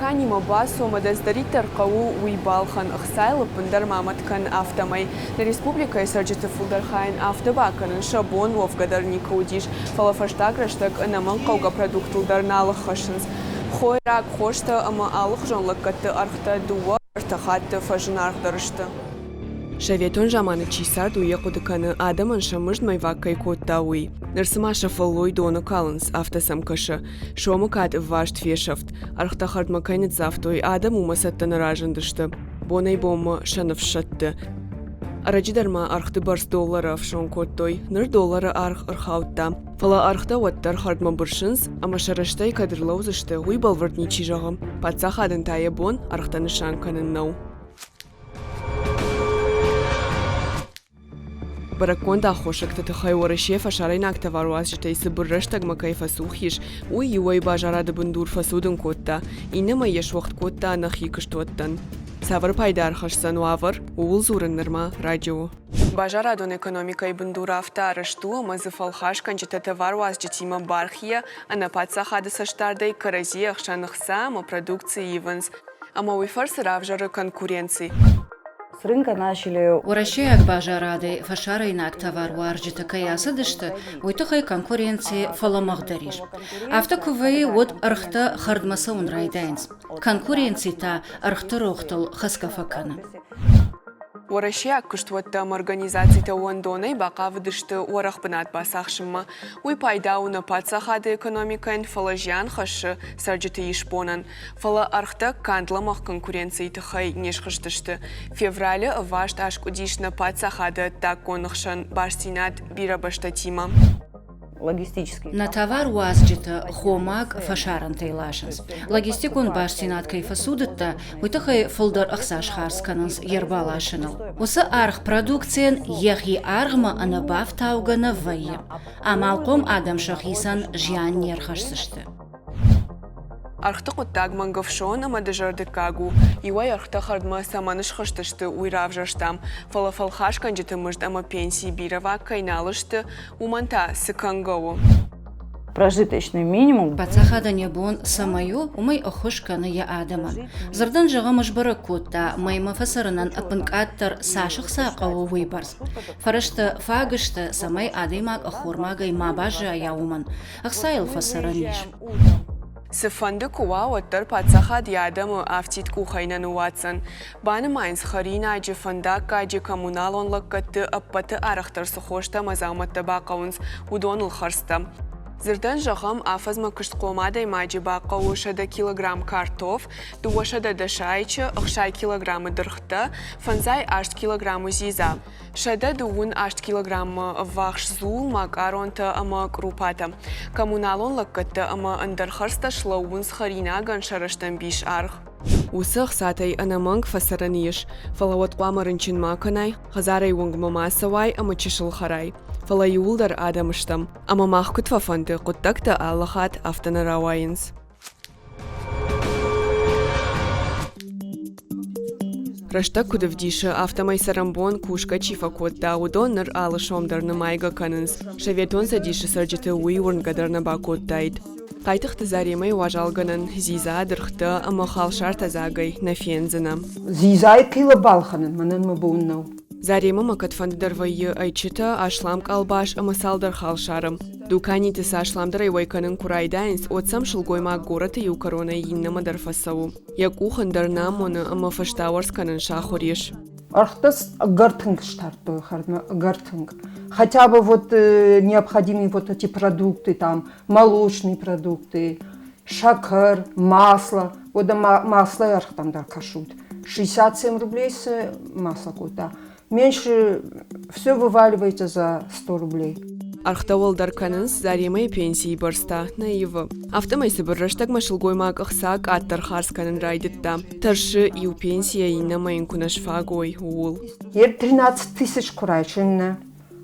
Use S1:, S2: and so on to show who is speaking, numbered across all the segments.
S1: Дуканимӕ бацу ӕмӕ дӕ цыдӕриддӕр хъӕуы, уый балхӕн, ӕхцайыл ӕппындӕр ма мӕт кӕн, афтӕмӕй. Нӕ республикӕйы цӕрджыты фылдӕр хайӕн афтӕ бакӕнын сӕ бон уӕвгӕ дӕр никуы уыдис, фӕлӕ фӕстаг рӕстӕг ӕнӕмӕнгхъӕугӕ продукттыл дӕр нал ӕххӕссынц. Хойраг, хостӕ ӕмӕ алыхуызон лӕггӕдты ӕргътӕ дыууӕ-ӕртӕ хатты фӕзынаргъдӕр сты. Советон заманы чи цард, уый йӕ хъуыды кӕны, адӕмӕн сӕ мызд мӕйваг кӕй кодта, уый. Ныр цыма сӕ фӕллой доны калынц, афтӕ сӕм кӕсы. Сомы кад ӕвваст фесӕфт. Ӕргътӕ хӕрдмӕ кӕй ныццавтой, адӕм уымӕ цӕттӕ нӕ разындысты. Бонӕй-бонмӕ сӕ ныфс сӕтты. Ӕрӕджы дӕр ма ӕргъты бӕрц доллары ӕфсон кодтой. Ныр доллары аргъ ӕрхаудта. Фӕлӕ ӕргътӕ уӕддӕр хӕрдмӕ бырсынц, ӕмӕ сӕ рӕстӕй кӕд ӕрлӕудзысты, уый бӕлвырд ничи зӕгъы. Паддзахадӕн та йӕ бон ӕргътӕ нысан кӕнын нӕу. Бӕрӕггонд аххосӕгты тыххӕй Уӕрӕсе фӕсарӕйнаг товаруадзджытӕй цыбыр рӕстӕгмӕ кӕй фӕцух ис, уый иуӕй базарады бындур фӕцудын кодта, иннӕмӕй йӕ суӕгъд кодта нӕхи куыстуӕттӕн. Цавӕр пайда ӕрхӕсдзӕн уавӕр, ууыл дзурын нырма раджы у. Базарадон экономикӕйы бындур афтӕ арӕзт у, ӕмӕ дзы фӕлхасгӕнджытӕ товаруадзджытимӕ бархийӕ, ӕнӕ паддзахады цӕстдардӕй кӕрӕдзийы ӕхсӕн ӕхца ӕмӕ продукци ивынц. Ӕмӕ уый фӕрцы равзӕры конкуренци.
S2: С рынка начали
S3: Уӕрӕсейаг базарадӕй фӕсарӕйнаг товаруарзджытӕ кӕй ацыдысты, уый тыххӕй конкуренци фӕлӕмӕгъдӕр ис. Афтӕ куы вӕййы, уӕд ӕргътӕ хӕрдмӕ цӕуын райдайынц. Конкуренци та ӕргъты рохтыл хӕцгӕ фӕкӕны.
S1: Уӕрӕсейаг куыстуӕттӕ ӕмӕ организацитӕ уӕндонӕй бахъавыдысты уӕрӕх бынат бацахсынмӕ. Уый пайда у нӕ паддзахады экономикӕйӕн, фӕлӕ зиан хӕссы цӕрджыты исбонӕн. Фӕлӕ ӕргътӕ канд лӕмӕгъ конкуренцийы тыххӕй не схызтысты. Февралы ӕваст аскъуыдис нӕ паддзахады ӕддаггон ӕхсӕн бастдзинад бирӕ бӕстӕтимӕ.
S2: Логистический.
S3: Нӕ товаруадзджытӕ хомаг фӕсарӕнтӕй ласынц. Логистикон бастдзинад кӕй фӕцудыдта, уый тыххӕй фылдӕр ӕхца схардз кӕнынц йе рбаласыныл. Уыцы аргъ продукцийӕн йӕхи аргъмӕ ӕнӕбафтаугӕ нӕ вӕййы. Амалхъом адӕм сӕхицӕн зиан не рхӕсдзысты.
S1: Ӕргъты хъуыддаг мӕнгӕфсон ӕмӕ дызӕрдыггаг у. Иуӕй ӕргътӕ хӕрдмӕ цӕмӕн схызтысты, уый равзӕрстам, фӕлӕ фӕлхасгӕнджыты мызд ӕмӕ пенси бирӕваг кӕй нал сты, уымӕн та цы кӕнгӕ у?
S2: Прожиточный минимум.
S3: Паддзахадӕн йӕ бон цӕмӕй у, уымӕй ӕххуыс кӕны йӕ адӕмӕн. Дзырдӕн зӕгъӕм, сбӕрӕг кодта, мӕймӕ фӕцӕрынӕн ӕппынкъаддӕр цас ӕхца хъӕуы, уыйбӕрц. Фӕрӕзтӕ фаг сты, цӕмӕй адӕймаг ӕххормагӕй ма баззайа, уымӕн. Ӕхцайыл фӕцӕрӕн ис.
S1: Цыфӕнды куы уа, уӕддӕр паддзахад йӕ адӕмы афтид къухӕй нӕ ныууадздзӕн. Банымайынц хӕринаджы, фӕндаггаджы, коммуналон лӕггӕдты ӕппӕты арӕхдӕр цы хостӕ ӕмӕ дзаумӕттӕ бахъӕуынц, уыдоныл хӕрдзтӕ. Дзырдӕн зӕгъӕм, афӕдзмӕ куыстхъом адӕймаджы бахъӕуы 100 килограмм картоф, 210 айчы, 60 килограммы дыргътӕ, 58 килограммы дзидза. 128 килограммы ӕввахс дзул, макъаронтӕ ӕмӕ кърупатӕ. Коммуналон лӕггӕдтӕ ӕмӕ ӕндӕр хӕрдзтӕ слӕууынц хӕринагӕн сӕ рӕстӕмбис аргъ. Уыцы ӕхцатӕй ӕнӕмӕнг фӕцӕрӕн ис, фӕлӕ уӕд хъуамӕ рынчын ма кӕнай, хӕдзарӕй уынгмӕ ма цӕуай ӕмӕ чысыл хӕрай. Фӕлӕ иууылдӕр адӕм стӕм, ӕмӕ мах куыд фӕфӕнды, хъуыддӕгтӕ алы хатт афтӕ нӕ рауайынц. Рӕстӕг куыд ӕвдисы, афтӕмӕй цӕрӕнбон кусгӕ чи фӕкодта, уыдон ныр алы сом дӕр нымайгӕ кӕнынц. Советон Цӕдисы цӕрджыты уый уырнгӕ дӕр нӕ бакодтаид. Хъайтыхъты Заремӕйы уазалгӕнӕн дзидза, дыргътӕ ӕмӕ халсартӕ дзагӕй нӕ фендзынӕ.
S4: Дзидзайы хъилы балхӕнын мӕнӕн мӕ бон нӕу.
S1: Заремӕмӕ кӕдфӕндыдӕр вӕййы ӕйчытӕ, аслам къалбас ӕмӕ цалдӕр халсары. Дуканиты сӕ асламдӕрӕй уӕй кӕнын куы райдайынц, уӕд сӕм сылгоймаг горӕты иу кӕронӕй иннӕмӕ дӕр фӕцӕуы. Йӕ къух ӕндӕр нӕ амоны ӕмӕ фӕстауӕрц кӕнын сахуыр ис.
S4: Ӕргътӕ ӕгӕр тынг стардтой хӕрдмӕ, ӕгӕр тынг. Хотя бы вот необходимые вот эти продукты, там, молочные продукты, сахар, масло. Уӕдӕ маслойы ӕргътӕм дӕр кӕсут. 67 рублей цы масло кодта, Меньше все вываливается за 100 рублей.
S1: Ӕргътӕ уӕлдӕр кӕнынц Заремӕйы пенсийы бӕрц та нӕ ивы. Афтӕмӕй цыбыр рӕстӕгмӕ сылгоймаг ӕхца къаддӕр хардз кӕнын райдыдта. Тӕрсы, иу пенсийӕ иннӕмӕ йын куы нӕ сфаг уой, ууыл.
S4: Ер 13 тысяч куы райсын,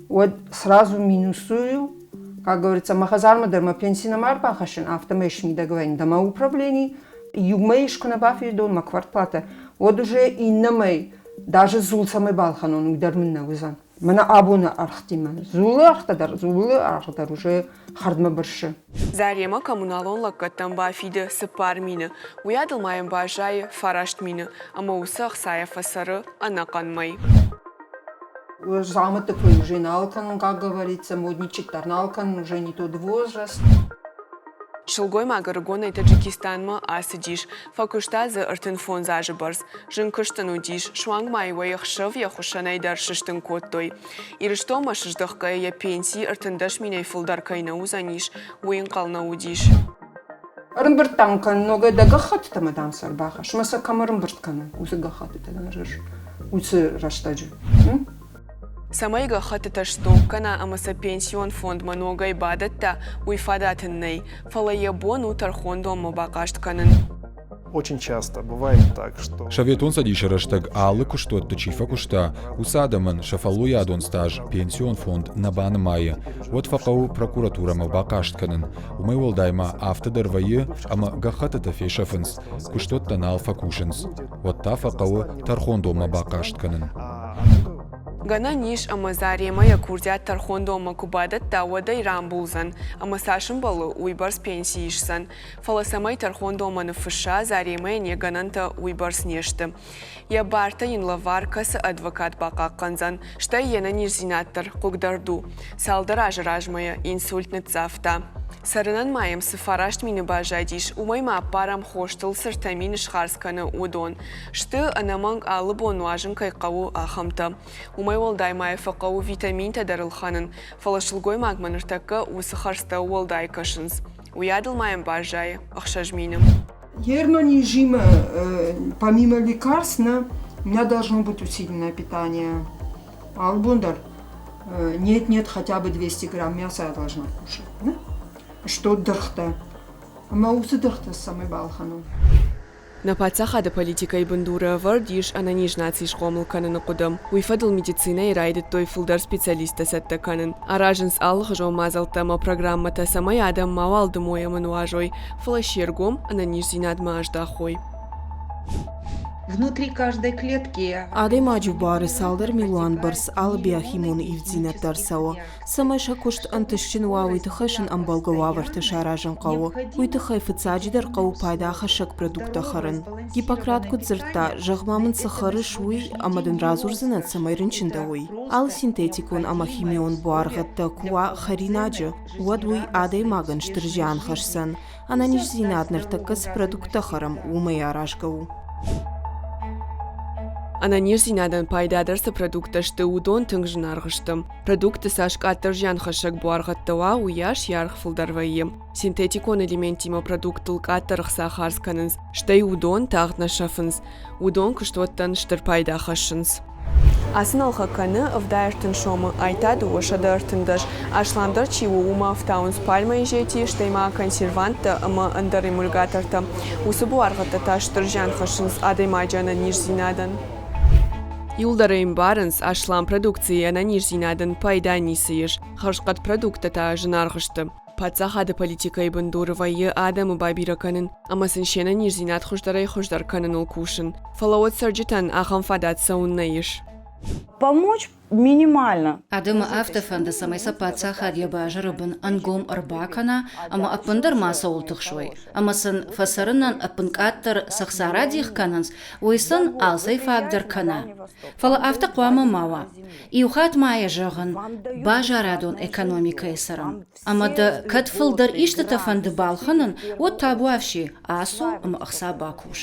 S4: уӕд сразу минусую, как говорится, мӕ хӕдзармӕ дӕр мӕ пенси нӕма ӕрбахӕссын, афтӕмӕй смидӕг вӕййын дӕ управлений. Иу мӕй искуы нӕ бафидон мӕ квартплатӕ, уӕд уже иннӕ мӕй даже дзул цӕмӕй балхӕнон, уый дӕр мын нӕ уыдзӕн. Мӕнӕ абоны ӕргътимӕ. Дзулы ӕргътӕ дӕр, дзулы аргъ дӕр уже хӕрдмӕ бырсы.
S1: Заремӕ коммуналон лӕггӕдтӕн бафиды 4000, уыйадыл ма йӕм баззайы 9000, ӕмӕ уыцы ӕхцайӕ фӕцӕры ӕнӕхъӕн мӕй.
S4: Замыты кой уже нал кӕнын, как говорится, модничек дӕр нал кӕнын, уже не тот возраст.
S1: Сылгоймаг ӕрыгонӕй Таджикистанмӕ ацыдис, фӕкуыста дзы 35 азы бӕрц. Зын куыст ын уыдис, суанг ма иуӕй ӕхсӕв йӕ хуыссӕнӕй дӕр сыстын кодтой. Ирыстонмӕ сыздӕхгӕйӕ йӕ пенси 13 минӕй фылдӕр кӕй нӕ уыдзӕнис, уый ӕнхъӕл нӕ уыдис.
S4: Ӕрӕмбырд дам кӕн ногӕй дӕ гӕххӕттытӕ ма дам сӕ ӕрбахӕсс. Мӕ сӕ кӕм ӕрӕмбырд кӕнын, уыцы гӕххӕттытӕ уыцы рӕстӕджы.
S1: Цӕмӕй гӕххӕттытӕ сног кӕна ӕмӕ сӕ пенсион фондмӕ ногӕй бадӕтта, уый фадат ын нӕй, фӕлӕ йӕ бон у тӕрхондонмӕ бахъаст кӕнын.
S5: Очень часто бывает так, что
S6: Советон Цӕдисы рӕстӕг алы куыстуӕтты чи фӕкуыста, уыцы адӕмӕн сӕ фӕллойадон стаж пенсион фонд нӕ банымайы, уӕд фӕхъӕуы прокуратурӕмӕ бахъаст кӕнын. Уымӕй уӕлдай ма афтӕ дӕр вӕййы, ӕмӕ гӕххӕттытӕ фесӕфынц, куыстуӕттӕ нал фӕкусынц. Уӕд та фӕхъӕуы тӕрхондонмӕ бахъаст кӕнын.
S1: Гӕнӕн ис, ӕмӕ Заремӕ йӕ курдиат тӕрхондонмӕ куы бадӕтта, уӕд ӕй рамбулдзӕн, ӕмӕ цас ӕмбӕлы, уыйбӕрц пенси исдзӕн. Фӕлӕ цӕмӕй тӕрхондонмӕ ныффысса, Заремӕйӕн йӕ гӕнӕнтӕ уыйбӕрц не сты. Йӕ бартӕ йын лӕвар кӕцы адвокат бахъахъхъӕндзӕн, стӕй йе нӕниздзинад дӕр хъыгдард у. Цалдӕр азы размӕ йӕ инсульт ныццавта. Цӕрынӕн ма йӕм цы 9000 баззадис, уымӕй ма аппарӕм хостыл цы 3000 схардз кӕны, уыдон. Сты, ӕнӕмӕнг алы бон нуазын кӕй хъӕуы, ахӕмтӕ. Уымӕй уӕлдай ма йӕ фӕхъӕуы витаминтӕ дӕр ӕлхӕнын, фӕлӕ сылгоймагмӕ ныртӕккӕ уыцы хӕрдзтӕ уӕлдай кӕсынц. Уыйадыл ма йӕм баззайы 6000.
S4: Германии помимо лекарств, у меня должно быть усиленное питание. Алы дӕр нет-нет, хотя бы 200 грамм мяса я должна кушать. Да? Что дыргътӕ. Ӕмӕ уыцы дыргътӕ цӕмӕй балхӕнон?
S1: Нӕ паддзахады политикӕйы бындуры ӕвӕрд ис ӕнӕниз наци схъомыл кӕныны хъуыды. Уый фӕдыл медицинӕйы райдыдтой фылдӕр специалисттӕ цӕттӕ кӕнын. Аразынц алыхуызон мадзӕлттӕ ӕмӕ программӕтӕ, цӕмӕй адӕм мауал дымой ӕмӕ нуазой, фӕлӕ се ргом ӕнӕниздзинадмӕ аздахой.
S7: Внутри каждой клетки
S8: Адӕймаджы буары цалдӕр милуан бӕрц алы биохимон ивддзинӕдтӕ ӕрцӕуы. Цӕмӕй сӕ куыст ӕнтыстджын уа, уый тыххӕй сын ӕмбӕлгӕ уавӕртӕ саразын хъӕуы. Уый тыххӕй фыццаджыдӕр хъӕуы пайдахӕссӕг продукттӕ хӕрын. Гиппократ куыд дзырдта, зӕгъ-ма мын цы хӕрыс, уый, ӕмӕ дын радзурдзынӕн, цӕмӕй рынчын дӕ, уый. Алы синтетикон ӕмӕ химион буаргъӕдтӕ куы уа хӕринаджы, уӕд уый адӕймагӕн стыр зиан хӕсдзӕн. Ӕнӕниздзинад ныртӕккӕ цы продукттӕ хӕрӕм, уымӕй аразгӕ у.
S1: Ӕнӕниздзинадӕн пайдадӕр цы продукттӕ сты, уыдон тынг зынаргъ сты. Продукты цас къаддӕр зианхӕссӕг буаргъӕдтӕ уа, уыйас йӕ аргъ фылдӕр вӕййы. Синтетикон элементтимӕ продукттыл къаддӕр ӕхца хардз кӕнынц, стӕй уыдон тагъд нӕ сӕфынц. Уыдон куыстуӕттӕн стыр пайда хӕссынц. Ацы нӕлхӕ кӕны 30 сомы, ай та 213. Асламдӕр чи у, уымӕ ӕфтауынц пальмӕйы зети, стӕй ма консерванттӕ ӕмӕ ӕндӕр эмульгатортӕ. Уыцы буаргъӕдтӕ та стыр зиан хӕссынц адӕймаджы ӕнӕниздзинадӕн. Иуылдӕр ӕй ӕмбарынц, аслам продукцийы ӕнӕниздзинадӕн пайда ницы ис, хӕрзхъӕд продукттӕ та зынаргъ сты. Паддзахады политикӕйы бындуры вӕййы адӕмы бабирӕ кӕнын ӕмӕ сын се нӕниздзинад хуыздӕрӕй-хуыздӕр кӕныныл кусын. Фӕлӕ уӕд цӕрджытӕн ахӕм фадат цӕуыннӕ ис?
S2: Помочь минимально.
S3: Адӕмы афтӕ фӕнды, цӕмӕй сӕ паддзахад йӕ базыры бын ӕнгом ӕрбакӕна ӕмӕ ӕппындӕр мацӕуыл тыхсой, ӕмӕ сын фӕцӕрынӕн ӕппынкъаддӕр цы хца радих кӕнынц, уый сын алцӕй фаг дӕр кӕна. Фӕлӕ афтӕ хъуамӕ ма уа. Иу хатт ма йӕ зӕгъын, базарадон экономикӕйы цӕрӕм, ӕмӕ дӕ кӕд фылдӕр истытӕ фӕнды балхӕнын, уӕд табуафси, ацу ӕмӕ ӕхца бакус.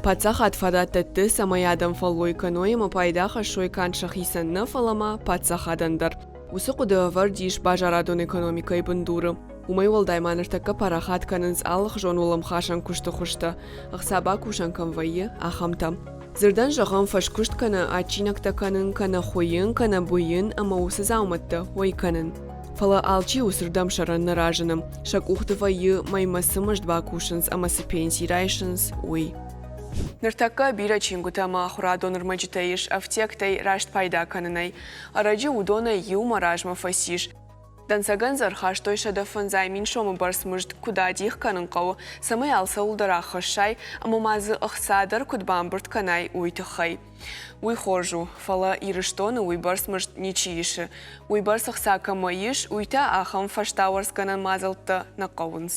S1: Паддзахад фадат дӕтты, цӕмӕй адӕм фӕллой кӕной ӕмӕ пайда хӕссой канд сӕхицӕн нӕ, фӕлӕ ма паддзахадӕн дӕр. Уыцы хъуыды ӕвӕрд ис базарадон экономикӕйы бындуры. Уымӕй уӕлдай ма ныртӕккӕ парахат кӕнынц алыхуызон уӕлӕмхасӕн куысты хуызтӕ, ӕхца бакусӕн кӕм вӕййы, ахӕмтӕ. Дзырдӕн зӕгъӕм, фӕскуыст кӕнӕ адджинӕгтӕ кӕнын, кӕнӕ хуыйын, кӕнӕ быйын ӕмӕ уыцы дзаумӕттӕ уӕй кӕнын. Фӕлӕ алчи уыцырдӕм сӕрӕн нӕ разыны. Сӕ къухты вӕййы, мӕймӕ цы мызд бакусынц ӕмӕ цы пенси райсынц, уый. Ныртӕккӕ бирӕ чингуытӕ ӕмӕ ахуырадон ӕрмӕджытӕ ис ӕфтиӕгтӕй раст пайда кӕнынӕй. Ӕрӕджы уыдонӕй иу мӕ размӕ фӕцис. Дӕнцӕгӕн дзы ӕрхастой 150 000 сомы бӕрц мызд куыд адих кӕнын хъӕуы, цӕмӕй алцӕуыл дӕр аххӕссай ӕмӕ ма дзы ӕхца дӕр куыд бамбырд кӕнай, уый тыххӕй. Уый хорз у, фӕлӕ Ирыстоны уыйбӕрц мызд ничи исы. Уыйбӕрц ӕхца кӕмӕ ис, уый та ахӕм фӕстауӕрцгӕнӕн мадзӕлттӕ нӕ хъӕуынц.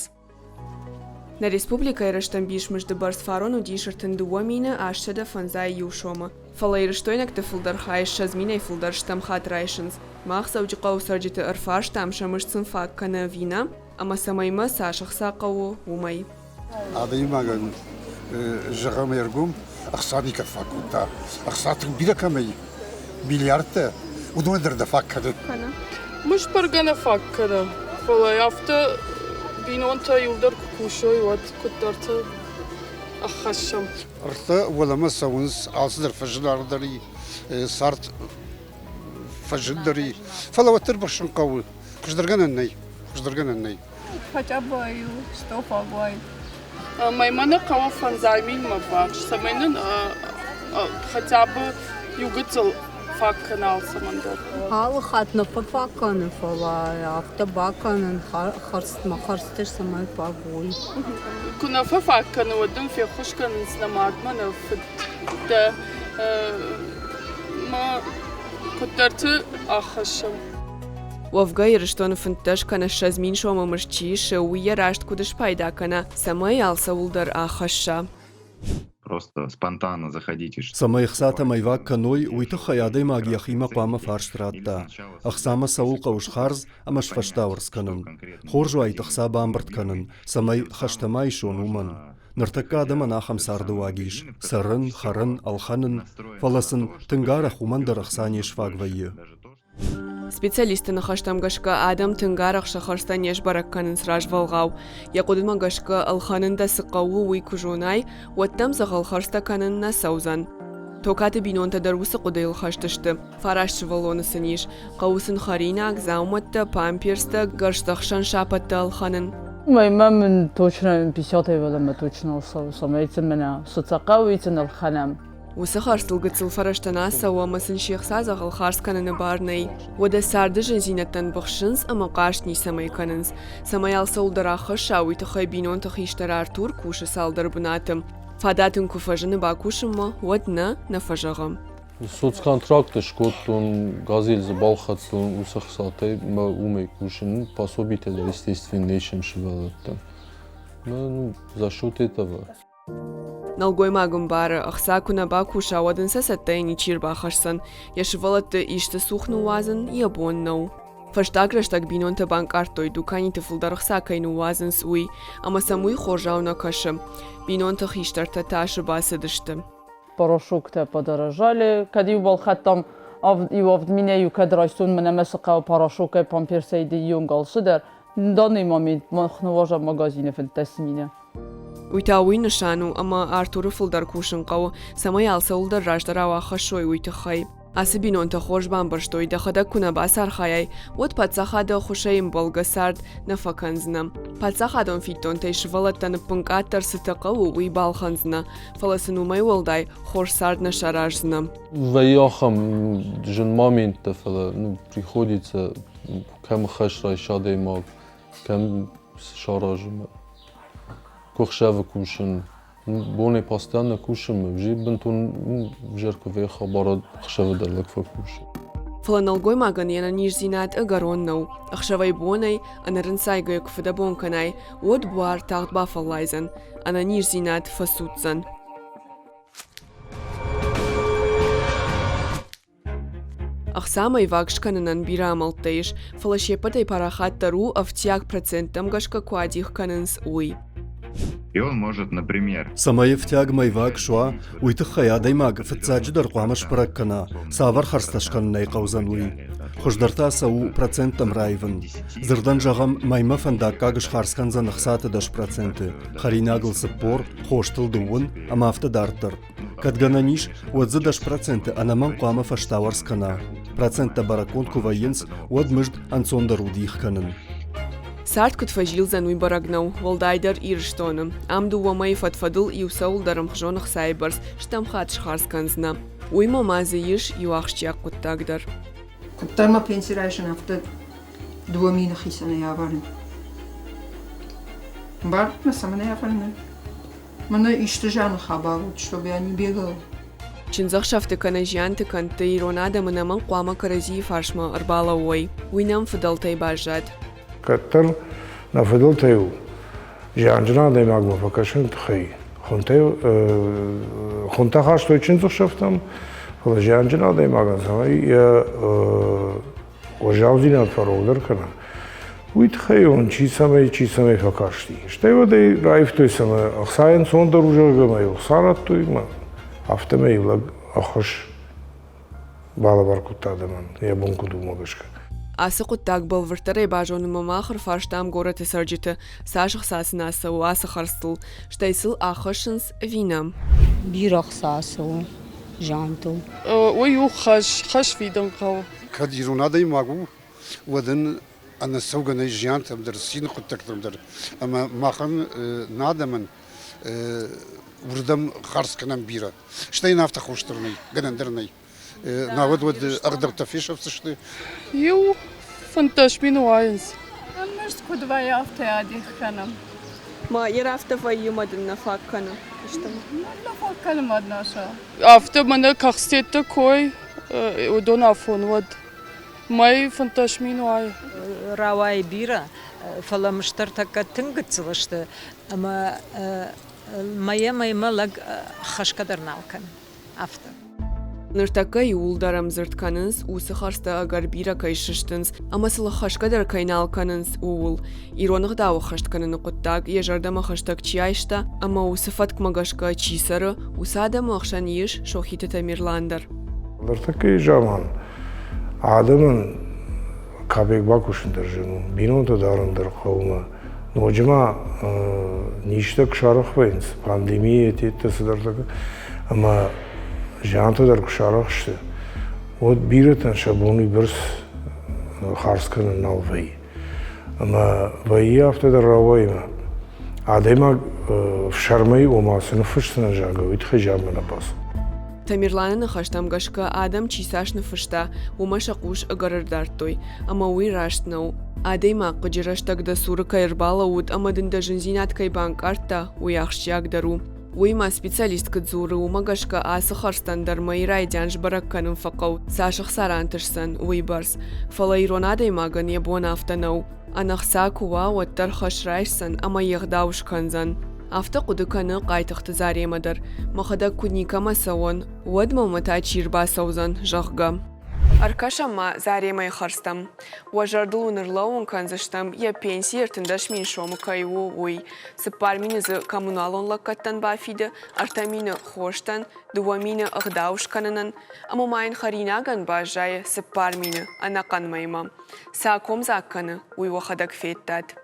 S1: Нӕ республикӕйы рӕстӕмбис мызды бӕрц фарон уыдис 32 851 сомы. Фӕлӕ ирыстойнӕгты фылдӕр хай 20 минӕй фылдӕр стӕм хатт райсынц. Мах Дзӕуджыхъӕуы цӕрджыты ӕрфарстам, сӕ мызд сын фаг кӕны ӕви нӕ, ӕмӕ цӕмӕй мӕ цас ӕхца хъӕуы, уымӕй.
S7: Адӕймагӕн, зӕгъӕм, ӕргом ӕхца никӕд фаг кодта. Ӕхца тынг бирӕ кӕмӕй, миллиардтӕ, уыдон дӕр нӕ фаг кӕны.
S9: Мызд бӕргӕ нӕ фаг кӕны, фӕлӕ афтӕ бинонтӕ иуылдӕр куы кусой, уӕд куыддӕрты ӕххӕссӕм.
S7: Ӕртӕ уӕлӕмӕ цӕуынц, алцыдӕр фӕзынаргъдӕр и, цард фӕзындӕр и. Фӕлӕ уӕддӕр быхсын хъӕуы. Хуыздӕргӕнӕн нӕй, хуыздӕргӕнӕн нӕй.
S10: Хотя бы иу сто фаг
S9: Мӕймӕ нӕ хъӕуы фӕндзай минмӕ ввахс, цӕмӕй нын хотя бы иу гыццыл фаг кӕна алцӕмӕн дӕр.
S11: Алы хатт нӕ фӕфаг кӕны, фӕлӕ афтӕ бакӕнын хӕрдзмӕ хӕрдзтӕ цӕмӕй фаг уой.
S9: Куы нӕ фӕфаг кӕны, уӕд дын феххуыс кӕнынц нӕ мадмӕ, нӕ фыдтӕ мӕ куыддӕрты ӕххӕссӕм.
S1: Уӕвгӕ Ирыстоны 15 кӕнӕ 20 мин сомы мызд чи исы, уый йӕ раст куыд спайда кӕна, цӕмӕй алцӕуыл дӕр аххӕсса.
S12: Просто спонтанно заходите.
S13: Цӕмӕй ӕхцатӕ мӕйваг кӕной, уый тыххӕй адӕймаг йӕхимӕ хъуамӕ фарст радта. Ӕхцамӕ цӕуыл хъӕуы схардз ӕмӕ сфӕстауӕрц кӕнын. Хорз уаид ӕхца бамбырд кӕнын, цӕмӕй хӕстӕ ма исон, уымӕн. Ныртӕккӕ адӕмӕн ахӕм царды уаг ис: цӕрын, хӕрын, ӕлхӕнын, фӕлӕ сын тынг арӕх уымӕн дӕр ӕхца не сфаг вӕййы.
S1: Специалистты ныхӕстӕм гӕсгӕ, адӕм тынг арӕх сӕ хӕрдзтӕ не сбӕрӕг кӕнынц развӕлгъау. Йӕ хъуыдымӕ гӕсгӕ, ӕлхӕнын дӕ цы хъӕуы, уый куы зонай, уӕд дӕм дзӕгъӕл хӕрдзтӕ кӕнын нӕ цӕудзӕн. Токаты бинонтӕ дӕр уыцы хъуыдыйыл хӕст сты. Фараст сывӕллоны сын ис. Хъӕуы сын хӕринаг, дзаумӕттӕ, памперстӕ, гӕрзтӕхсӕн сапӕттӕ ӕлхӕнын.
S14: Мӕймӕ мын точно 50 евро точно цӕуы, цӕмӕй сын мӕнӕ цы цӕ хъӕуы, сын ӕлхӕнӕм.
S1: Уыцы хӕрзтыл гыццыл фӕрӕзтӕ нӕ цӕуы ӕмӕ сын се хца дзӕгъӕл хардз кӕныны бар нӕй. Уӕдӕ царды зындзинӕдтӕн быхсынц ӕмӕ хъаст ницӕмӕй кӕнынц. Цӕмӕй алцӕуыл дӕр аххӕсса, уый тыххӕй бинонты хистӕр Артур кусы цалдӕр бынаты. Фадат ын куы фӕзыны бакусынмӕ, уӕд нӕ нӕ фӕзӕгъы.
S15: Соцконтракты скодтон, газель дзы балхӕдтон уыцы хцатӕй мӕ уымӕй кусын. Пособитӕ дӕр, естественно, не исӕм сывӕллӕттӕн. Ну, за счет этого.
S1: Нӕлгоймаг ӕмбары, ӕхца куы нӕ бакуса, уӕд ын сӕ цӕттӕйӕ ничи ӕрбахӕсдзӕн. Йӕ сывӕллӕтты исты цух ныууадзын йӕ бон нӕу. Фӕстаг рӕстӕг бинонтӕ банкъардтой, дуканиты фылдӕр ӕхца кӕй ныууадзынц, уый, ӕмӕ сӕм уый хорзау нӕ кӕсы. Бинонты хистӕртӕ тасы бацыдысты.
S14: Порошоктӕ подорожали, кӕд-иу балхӕдтам иу авд минӕй-иу кӕд райстон мӕнӕ мӕ цы хъӕуы порошокӕй, памперсӕй дыййонг алцыдӕр. Данный момент мах ныуазӕм магазины 15 мины.
S1: Уый та уый нысан у, ӕмӕ Артуры фылдӕр кусын хъӕуы, цӕмӕй алцӕуылдӕр раздӕрау аххӕссой, уый тыххӕй. Ацы бинонтӕ хорз бамбӕрстой, дӕхӕдӕг куы нӕ бацархайай, уӕд паддзахады ӕххуысӕй ӕмбӕлгӕ цард нӕ фӕкӕндзынӕ. Паддзахадон фиддонтӕй сывӕллӕттӕн ӕппынкъаддӕр цытӕ хъӕуы, уый балхӕндзынӕ, фӕлӕ сын уымӕй уӕлдай хорз цард нӕ сараздзынӕ.
S15: Вӕййы ахӕм зын моменттӕ, фӕлӕ ну, приходится кӕм хӕс райса адӕймаг, кӕм саразы куы ӕхсӕвы кусын, бонӕй постоянно кусын, уже бынтон взӕр куы вӕййы хабар, ӕхсӕвы дӕр лӕг фӕкусы.
S1: Фӕлӕ нӕлгоймагӕн йе нӕниздзинад ӕгӕрон нӕу. Ӕхсӕвӕй-бонӕй ӕнӕрынцайгӕ куы фыдӕбон кӕнай, уӕд буар тагъд бафӕллайдзӕн, ӕнӕниздзинад фӕцуддзӕн. Ӕхцамӕйваг скӕнынӕн бирӕ амӕлттӕ ис, фӕлӕ се ппӕтӕй парахатдӕр у, ӕфтиаг проценттӕм гӕсгӕ куы адих кӕнынц, уый.
S12: И он может, например,
S13: Цӕмӕй ӕфтиаг мӕйваг суа, уый тыххӕй адӕймаг фыццаджыдӕр хъуамӕ сбӕрӕг кӕна, цавӕр хӕрдзтӕ скӕнын ӕй хъӕудзӕн, уый. Хуыздӕр та сӕ у проценттӕм раивын. Дзырдӕн зӕгъӕм, мӕймӕ фӕндаггаг схардз кӕндзӕн ӕхцаты 10%, хӕринагыл 40, хостыл дыууын ӕмӕ афтӕ дарддӕр. Кӕд гӕнӕн ис, уӕд дзы 10% ӕнӕмӕнг хъуамӕ фӕстауӕрц кӕна. Проценттӕ бӕрӕггонд куы вӕййынц, уӕд мызд ӕнцондӕр у дих кӕнын.
S1: Цард куыд фӕзилдзӕн, уый бӕрӕг нӕу, уӕлдайдӕр Ирыстоны. Ам дыууӕ мӕйы фӕд-фӕдыл иу цӕуылдӕр ӕмхуызон ӕхцайы бӕрц стӕм хатт схардз кӕндзынӕ. Уыимӕ ма дзы ис иу ахсджиаг хъуыддаг дӕр.
S4: Куыддӕр мӕ пенси райсын, афтӕ 2000 хицӕнӕй ӕвӕрын. Ӕмбарут мӕ, цӕмӕн ӕй ӕвӕрын? Мӕнӕ исты зианы хабар уыд, чтобы я не бегала.
S1: Чындзӕхсӕвты кӕнӕ зианты кӕндты ирон адӕмы нӕмӕнг хъуамӕ кӕрӕдзийы фарсмӕ ӕрбалӕууой. Уый нӕм фыдӕлтӕй баззад.
S16: Кӕддӕр нӕ фыдӕлтӕ-иу зианджын адӕймагмӕ фӕкӕсыны тыххӕй хуынтӕ хастой чындзӕхсӕвтӕм, фӕлӕ зианджын адӕймагӕн цӕмӕй йӕ уӕззаудзинад фӕрогдӕр кӕна, уый тыххӕй он чи цӕмӕй, чи цӕмӕй фӕкасти. Стӕй уӕд ӕй раивтой, цӕмӕй ӕхца ӕнцондӕр у, зӕгъгӕ, ӕмӕ йыл ӕхца радтой, ӕмӕ афтӕмӕй лӕг ӕххуыс балӕвар кодта адӕмӕн, йӕ бон куыд у, уымӕ гӕсгӕ.
S1: Ацы хъуыддаг бӕлвырддӕрӕй базонынмӕ мах ӕрфарстам горӕты цӕрджыты, цас ӕхца сын ацӕуы ацы хӕрдзтыл, стӕй сыл ӕххӕссынц ӕви нӕ.
S11: Бирӕ ӕхца ацӕуы зиантыл.
S9: Уый у хӕс, хӕс фидын хъӕуы.
S7: Кӕд ирон адӕймаг у, уӕд ын ӕнӕцӕугӕ нӕй зиантӕм дӕр, цины хъуыддӕгтӕм дӕр. Ӕмӕ махӕн, нӕ адӕмӕн уырдӕм хардз кӕнӕм бирӕ. Стӕй йын афтӕ хорз дӕр нӕй, гӕнӕн дӕр нӕй. Науӕд уӕд ӕгъдӕуттӕ фесӕфдзысты.
S9: Иу 15 мины уайынц.
S10: Ӕрмӕст куыд вӕййы, афтӕ адих кӕнӕм.
S1: Ма йӕ афтӕ вӕййы мӕ дын нӕ фаг кӕны истӕмӕ?
S10: Нӕ фаг кӕны мад наша.
S9: Афтӕ мӕнӕ кӕхцтетты кой, уыдон афон уӕд мӕй 15 мин уайы.
S17: Рауайы бирӕ, фӕлӕ мыстӕртӕккӕ тынг гыццыл сты ӕмӕ мӕйӕ-мӕймӕ лӕг хӕсгӕ дӕр нал кӕны, афтӕ.
S1: Ныртӕккӕ иууылдӕр ӕмдзырд кӕнынц, уыцы хӕрдзтӕ ӕгӕр бирӕ кӕй сыстынц ӕмӕ сыл хӕсгӕ дӕр кӕй нал кӕнынц, ууыл. Ирон ӕгъдау ӕххӕст кӕныны хъуыддаг йӕ зӕрдӕмӕ хӕстӕг чи айста ӕмӕ уыцы фӕткмӕ гӕсгӕ чи цӕры, уыцы адӕмы ӕхсӕн ис Сохиты Тамерлан дӕр.
S16: Ныртӕккӕйы заман адӕмӕн капек бакусын дӕр зын у, бинонтӕ дарын дӕр хъӕуы. Ноджы ма низтӕ куы сарӕх вӕййынц, пандемийӕ тедтӕ цыдӕртӕ, ӕмӕ зиантӕ дӕр куы сарӕх сты, уӕд бирӕтӕн сӕ бон уыйбӕрц хардз кӕнын нал вӕййы. Ӕмӕ вӕййы афтӕ дӕр рауайы, адӕймаг фсӕрмӕй, ома цы ныффысдзынӕн, зӕгъгӕ, уый тыххӕй зианмӕ нӕ бацыд.
S1: Тамерланы ныхӕстӕм гӕсгӕ, адӕм чи цас ныффыста, уымӕ сӕ хъус ӕгӕр ӕрдардтой, ӕмӕ уый раст нӕу. Адӕймаг хъыджы рӕстӕг дӕ цуры кӕй ӕрбалӕууыд ӕмӕ дын дӕ зындзинад кӕй банкъардта, уый ахсджиагдӕр у. Уыимӕ специалист куыд дзуры, уымӕ гӕсгӕ ацы хӕрдзтӕн дӕр мӕйы райдиан сбӕрӕг кӕнын фӕхъӕуы, цас ӕхца рантысдзӕн, уыйбӕрц. Фӕлӕ ирон адӕймагӕн йӕ бон афтӕ нӕу. Ӕнӕ хца куы уа, уӕддӕр хӕс райсдзӕн ӕмӕ йе гъдау скӕндзӕн. Афтӕ хъуыды кӕны Хъайтыхъты Заремӕ дӕр, мӕхӕдӕг куыд никӕмӕ цӕуон, уӕд мӕнмӕ та чи рбацӕудзӕн, зӕгъгӕ. Ӕркӕсӕм ма Заремӕйы хӕрдзтӕм. Уӕ зӕрдыл уын ӕрлӕууын кӕндзыстӕм, йӕ пенси 13 000 сомы кӕй у, уый. 4000 дзы коммуналон лӕггӕдтӕн бафиды, 3000 хостӕн, 2000 ӕгъдау скӕнынӕн ӕмӕ ма йын хӕринагӕн баззайы 4000 ӕнӕхъӕн мӕймӕ. Цы акомдзаг кӕны, уый уӕхӕдӕг федтат.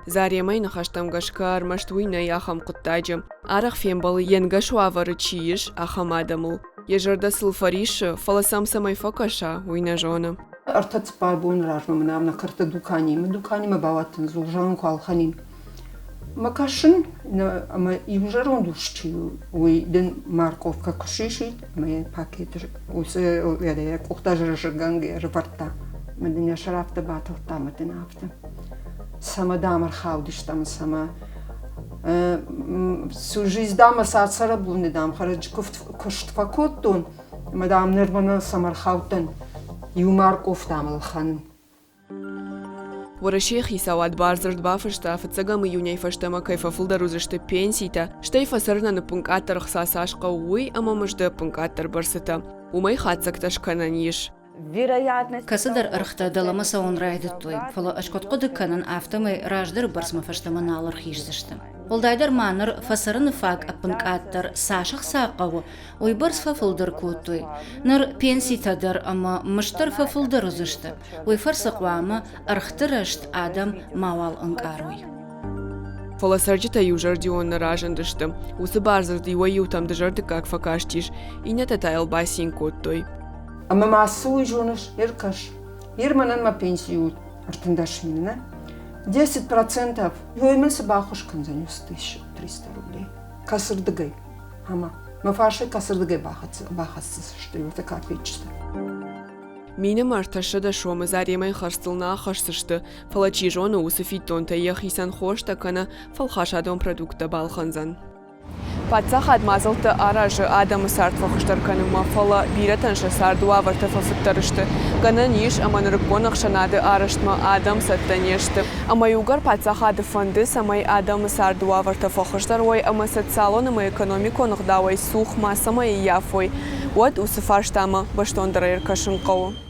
S1: Заремӕйы ныхӕстӕм гӕсгӕ ӕрмӕст уый нӕй ахӕм хъуыддаджы. Арӕх фембӕлы, йе нгӕс уавӕры чи ис, ахӕм адӕмыл. Йӕ зӕрдӕ сыл фӕриссы, фӕлӕ сӕм цӕмӕй фӕкӕса, уый нӕ зоны.
S4: Ӕртӕ-цыппар боны размӕ мын ам нӕ кӕрты дуканимӕ, дуканимӕ бауадтӕн дзул, зӕгъын, куы ӕлхӕнин. Мӕ кӕсын, ӕмӕ иу зӕронд ус чи у, уый дын морковкӕ куы сисид ӕмӕ йӕ пакеты уыцы йӕ къухтӕ зырзыргӕнгӕ ӕрывӕрдта. Мӕ дын йӕ сӕр афтӕ батылдта ӕмӕ дын афтӕ. Цӕмӕ дам ӕрхаудыстӕм, цӕмӕ всю жизнь дам сӕ цӕрӕбоны дам хӕрӕджы куыст фӕкодтон, ӕмӕ дам ныр мӕнӕ цӕмӕ ӕрхаудтӕн, иу морковь дам ӕлхӕнын.
S1: Уӕрӕсейы хицауад бардзырд бафыста, фыццӕгӕм июнӕй фӕстӕмӕ кӕй фӕфылдӕр уыдзысты пенситӕ, стӕй фӕцӕрынӕн ӕппынкъаддӕр ӕхца цас хъӕуы, уый ӕмӕ мызды ӕппынкъаддӕр бӕрцытӕ. Уымӕй хатдзӕгтӕ скӕнӕн ис.
S3: Кӕцыдӕр ӕргътӕ дӕлӕмӕ цӕуын райдыдтой, фӕлӕ ӕз куыд хъуыды кӕнын, афтӕмӕй раздӕры бӕрцмӕ фӕстӕмӕ нал ӕрхиздзысты. Уӕлдайдӕр ма ныр фӕцӕрыны фаг ӕппынкъаддӕр цас ӕхца хъӕуы, уыйбӕрц фӕфылдӕр кодтой. Ныр пенситӕ дӕр ӕмӕ мызд дӕр фӕфылдӕр уыдзысты. Уый фӕрцы хъуамӕ ӕргъты рӕзт адӕм мауал ӕнкъарой.
S1: Фӕлӕ цӕрджытӕ иузӕрдион нӕ разындысты. Уыцы бардзырд иуӕй-иутӕм дызӕрдыггаг фӕкастис, иннӕтӕ та йыл бацин кодтой.
S4: Ӕмӕ ма цы уый зоныс, ӕркӕс. Ир мӕнӕн мӕ пенси у 13 000, нӕ? 10%. Ёй мын цы баххуыс кӕндзӕн уыцы 1300 рублей? Кӕцырдыгӕй? Ӕмӕ мӕ фарсӕй кӕцырдыгӕй бахӕцдзысты уыцы капеччытӕ?
S1: Минӕмӕ 300 сомы Заремӕйы хӕрдзтыл нӕ ахӕсдзысты, фӕлӕ чи зоны, уыцы фиддонтӕй йӕхицӕн хостӕ кӕнӕ фӕлхасадон продукттӕ балхӕндзӕн. Паддзахад мадзӕлттӕ аразы адӕмы цард фӕхуыздӕр кӕнынмӕ, фӕлӕ бирӕтӕн сӕ царды уавӕртӕ фӕфыддӕр сты. Гӕнӕн ис, ӕмӕ нырыккон ӕхсӕнады арӕзтмӕ адӕм цӕттӕ не сты. Ӕмӕ иугӕр паддзахады фӕнды, цӕмӕй адӕмы царды уавӕртӕ фӕхуыздӕр уой ӕмӕ социалон ӕмӕ экономикон ӕгъдауӕй цух мацӕмӕй ӕййафой, уӕд уыцы фарстамӕ бӕстондӕр ӕркӕсын хъӕуы.